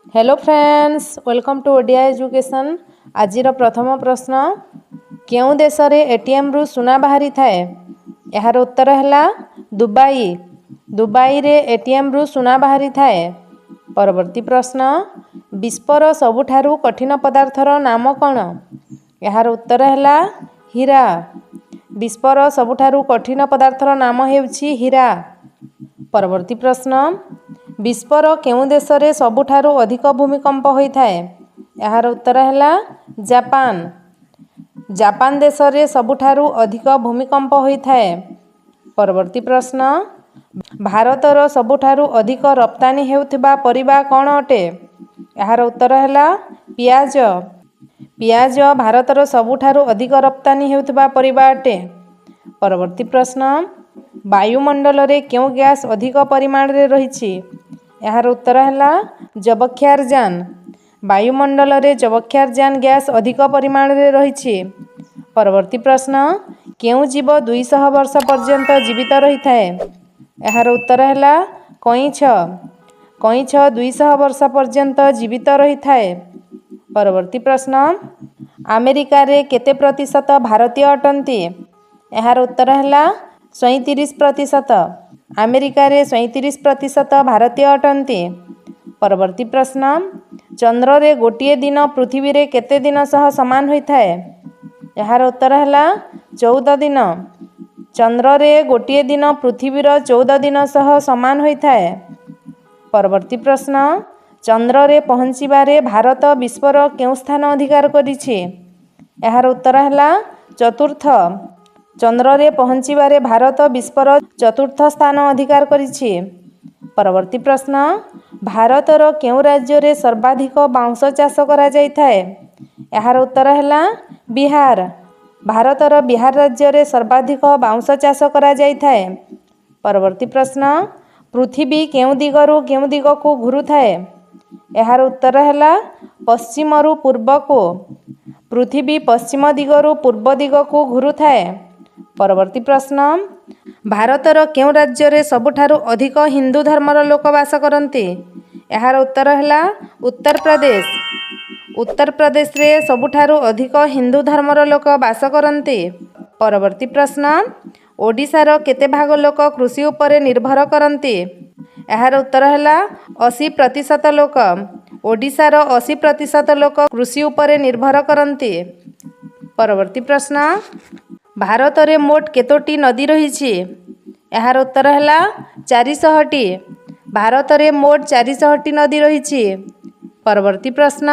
Hello friends, welcome to Odia Education. ଆଜିର ପ୍ରଥମ ପ୍ରଶ୍ନ, କେଉଁ ଦେଶରେ ଏଟିଏମ୍ରୁ ସୁନା ବାହାରିଥାଏ? ଏହାର ଉତ୍ତର ହେଲା ଦୁବାଇ। ଦୁବାଇରେ ଏଟିଏମ୍ରୁ ସୁନା ବାହାରିଥାଏ। ପରବର୍ତ୍ତୀ ପ୍ରଶ୍ନ, ବିଶ୍ୱର ସବୁଠାରୁ କଠିନ ପଦାର୍ଥର ନାମ କ'ଣ? ଏହାର ଉତ୍ତର ହେଲା ହୀରା। ବିଶ୍ୱର ସବୁଠାରୁ କଠିନ ପଦାର୍ଥର ନାମ ହେଉଛି ହୀରା। ପରବର୍ତ୍ତୀ ପ୍ରଶ୍ନ, ବିଶ୍ୱର କେଉଁ ଦେଶରେ ସବୁଠାରୁ ଅଧିକ ଭୂମିକମ୍ପ ହୋଇଥାଏ? ଏହାର ଉତ୍ତର ହେଲା ଜାପାନ। ଜାପାନ ଦେଶରେ ସବୁଠାରୁ ଅଧିକ ଭୂମିକମ୍ପ ହୋଇଥାଏ। ପରବର୍ତ୍ତୀ ପ୍ରଶ୍ନ, ଭାରତର ସବୁଠାରୁ ଅଧିକ ରପ୍ତାନି ହେଉଥିବା ପରିବା କ'ଣ ଅଟେ? ଏହାର ଉତ୍ତର ହେଲା ପିଆଜ। ପିଆଜ ଭାରତର ସବୁଠାରୁ ଅଧିକ ରପ୍ତାନି ହେଉଥିବା ପରିବା ଅଟେ। ପରବର୍ତ୍ତୀ ପ୍ରଶ୍ନ, ବାୟୁମଣ୍ଡଳରେ କେଉଁ ଗ୍ୟାସ୍ ଅଧିକ ପରିମାଣରେ ରହିଛି? ଏହାର ଉତ୍ତର ହେଲା ଯବକ୍ଷାରଜାନ। ବାୟୁମଣ୍ଡଳରେ ଯବକ୍ଷାରଜାନ ଗ୍ୟାସ୍ ଅଧିକ ପରିମାଣରେ ରହିଛି। ପରବର୍ତ୍ତୀ ପ୍ରଶ୍ନ, କେଉଁ ଜୀବ 200 ବର୍ଷ ପର୍ଯ୍ୟନ୍ତ ଜୀବିତ ରହିଥାଏ? ଏହାର ଉତ୍ତର ହେଲା କଇଁଛ। କଇଁଛ 200 ବର୍ଷ ପର୍ଯ୍ୟନ୍ତ ଜୀବିତ ରହିଥାଏ। ପରବର୍ତ୍ତୀ ପ୍ରଶ୍ନ, ଆମେରିକାରେ କେତେ ପ୍ରତିଶତ ଭାରତୀୟ ଅଟନ୍ତି? ଏହାର ଉତ୍ତର ହେଲା 37%। ଆମେରିକାରେ 37% ଭାରତୀୟ ଅଟନ୍ତି। ପରବର୍ତ୍ତୀ ପ୍ରଶ୍ନ, ଚନ୍ଦ୍ରରେ ଗୋଟିଏ ଦିନ ପୃଥିବୀରେ କେତେ ଦିନ ସହ ସମାନ ହୋଇଥାଏ? ଏହାର ଉତ୍ତର ହେଲା 14 ଦିନ। ଚନ୍ଦ୍ରରେ ଗୋଟିଏ ଦିନ ପୃଥିବୀର 14 ଦିନ ସହ ସମାନ ହୋଇଥାଏ। ପରବର୍ତ୍ତୀ ପ୍ରଶ୍ନ, ଚନ୍ଦ୍ରରେ ପହଞ୍ଚିବାରେ ଭାରତ ବିଶ୍ୱର କେଉଁ ସ୍ଥାନ ଅଧିକାର କରିଛି? ଏହାର ଉତ୍ତର ହେଲା ଚତୁର୍ଥ। ଚନ୍ଦ୍ରରେ ପହଞ୍ଚିବାରେ ଭାରତ ବିଶ୍ୱର ଚତୁର୍ଥ ସ୍ଥାନ ଅଧିକାର କରିଛି। ପରବର୍ତ୍ତୀ ପ୍ରଶ୍ନ, ଭାରତର କେଉଁ ରାଜ୍ୟରେ ସର୍ବାଧିକ ବାଉଁଶ ଚାଷ କରାଯାଇଥାଏ? ଏହାର ଉତ୍ତର ହେଲା ବିହାର। ଭାରତର ବିହାର ରାଜ୍ୟରେ ସର୍ବାଧିକ ବାଉଁଶ ଚାଷ କରାଯାଇଥାଏ। ପରବର୍ତ୍ତୀ ପ୍ରଶ୍ନ, ପୃଥିବୀ କେଉଁ ଦିଗରୁ କେଉଁ ଦିଗକୁ ଘୁରୁଥାଏ? ଏହାର ଉତ୍ତର ହେଲା ପଶ୍ଚିମରୁ ପୂର୍ବକୁ। ପୃଥିବୀ ପଶ୍ଚିମ ଦିଗରୁ ପୂର୍ବ ଦିଗକୁ ଘୁରୁଥାଏ। ପରବର୍ତ୍ତୀ ପ୍ରଶ୍ନ, ଭାରତର କେଉଁ ରାଜ୍ୟରେ ସବୁଠାରୁ ଅଧିକ ହିନ୍ଦୁ ଧର୍ମର ଲୋକ ବାସ କରନ୍ତି? ଏହାର ଉତ୍ତର ହେଲା ଉତ୍ତରପ୍ରଦେଶ। ଉତ୍ତରପ୍ରଦେଶରେ ସବୁଠାରୁ ଅଧିକ ହିନ୍ଦୁ ଧର୍ମର ଲୋକ ବାସ କରନ୍ତି। ପରବର୍ତ୍ତୀ ପ୍ରଶ୍ନ, ଓଡ଼ିଶାର କେତେ ଭାଗ ଲୋକ କୃଷି ଉପରେ ନିର୍ଭର କରନ୍ତି? ଏହାର ଉତ୍ତର ହେଲା 80% ଲୋକ। ଓଡ଼ିଶାର 80% ଲୋକ କୃଷି ଉପରେ ନିର୍ଭର କରନ୍ତି। ପରବର୍ତ୍ତୀ ପ୍ରଶ୍ନ, ଭାରତରେ ମୋଟ କେତୋଟି ନଦୀ ରହିଛି? ଏହାର ଉତ୍ତର ହେଲା 400ଟି। ଭାରତରେ ମୋଟ 400ଟି ନଦୀ ରହିଛି। ପରବର୍ତ୍ତୀ ପ୍ରଶ୍ନ,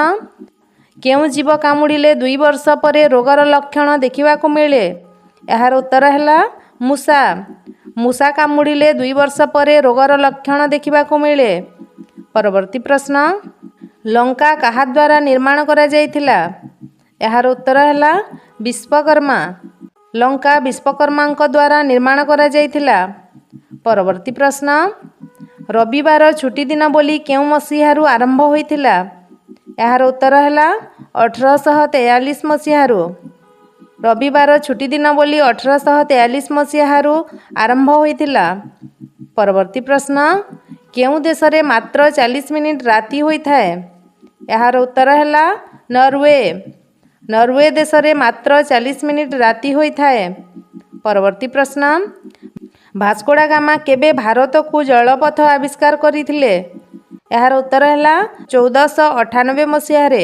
କେଉଁ ଜୀବ କାମୁଡ଼ିଲେ 2 ବର୍ଷ ପରେ ରୋଗର ଲକ୍ଷଣ ଦେଖିବାକୁ ମିଳେ? ଏହାର ଉତ୍ତର ହେଲା ମୂଷା। ମୂଷା କାମୁଡ଼ିଲେ 2 ବର୍ଷ ପରେ ରୋଗର ଲକ୍ଷଣ ଦେଖିବାକୁ ମିଳେ। ପରବର୍ତ୍ତୀ ପ୍ରଶ୍ନ, ଲଙ୍କା କାହା ଦ୍ୱାରା ନିର୍ମାଣ କରାଯାଇଥିଲା? ଏହାର ଉତ୍ତର ହେଲା ବିଶ୍ୱକର୍ମା। ଲଙ୍କା ବିଶ୍ୱକର୍ମାଙ୍କ ଦ୍ୱାରା ନିର୍ମାଣ କରାଯାଇଥିଲା। ପରବର୍ତ୍ତୀ ପ୍ରଶ୍ନ, ରବିବାର ଛୁଟିଦିନ ବୋଲି କେଉଁ ମସିହାରୁ ଆରମ୍ଭ ହୋଇଥିଲା? ଏହାର ଉତ୍ତର ହେଲା 1843 ମସିହାରୁ। ରବିବାର ଛୁଟିଦିନ ବୋଲି 1843 ମସିହାରୁ ଆରମ୍ଭ ହୋଇଥିଲା। ପରବର୍ତ୍ତୀ ପ୍ରଶ୍ନ, କେଉଁ ଦେଶରେ ମାତ୍ର 40 ମିନିଟ୍ ରାତି ହୋଇଥାଏ? ଏହାର ଉତ୍ତର ହେଲା ନରୱେ। ନରୱେ ଦେଶରେ ମାତ୍ର 40 ମିନିଟ୍ ରାତି ହୋଇଥାଏ। ପରବର୍ତ୍ତୀ ପ୍ରଶ୍ନ, ଭାସ୍କୋଡା ଗାମା କେବେ ଭାରତକୁ ଜଳପଥ ଆବିଷ୍କାର କରିଥିଲେ? ଏହାର ଉତ୍ତର ହେଲା 1498 ମସିହାରେ।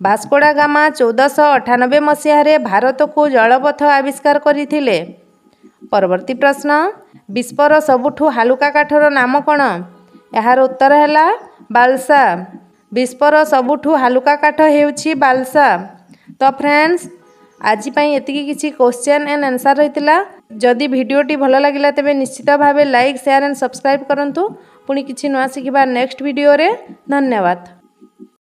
ଭାସ୍କୋଡା ଗାମା 1498 ମସିହାରେ ଭାରତକୁ ଜଳପଥ ଆବିଷ୍କାର କରିଥିଲେ। ପରବର୍ତ୍ତୀ ପ୍ରଶ୍ନ, ବିଶ୍ୱର ସବୁଠୁ ହାଲୁକା କାଠର ନାମ କ'ଣ? ଏହାର ଉତ୍ତର ହେଲା ବାଲସା। ବିଶ୍ୱର ସବୁଠୁ ହାଲୁକା କାଠ ହେଉଛି ବାଲସା। ତ ଫ୍ରେଣ୍ଡସ୍, ଆଜି ପାଇଁ ଏତିକି କିଛି କ୍ୱେଶ୍ଚନ୍ ଆଣ୍ଡ ଆନ୍ସର୍ ରହିଥିଲା। ଯଦି ଭିଡ଼ିଓଟି ଭଲ ଲାଗିଲା, ତେବେ ନିଶ୍ଚିତ ଭାବେ ଲାଇକ୍, ସେୟାର ଆଣ୍ଡ ସବସ୍କ୍ରାଇବ୍ କରନ୍ତୁ। ପୁଣି କିଛି ନୂଆ ଶିଖିବା ନେକ୍ସଟ ଭିଡ଼ିଓରେ। ଧନ୍ୟବାଦ।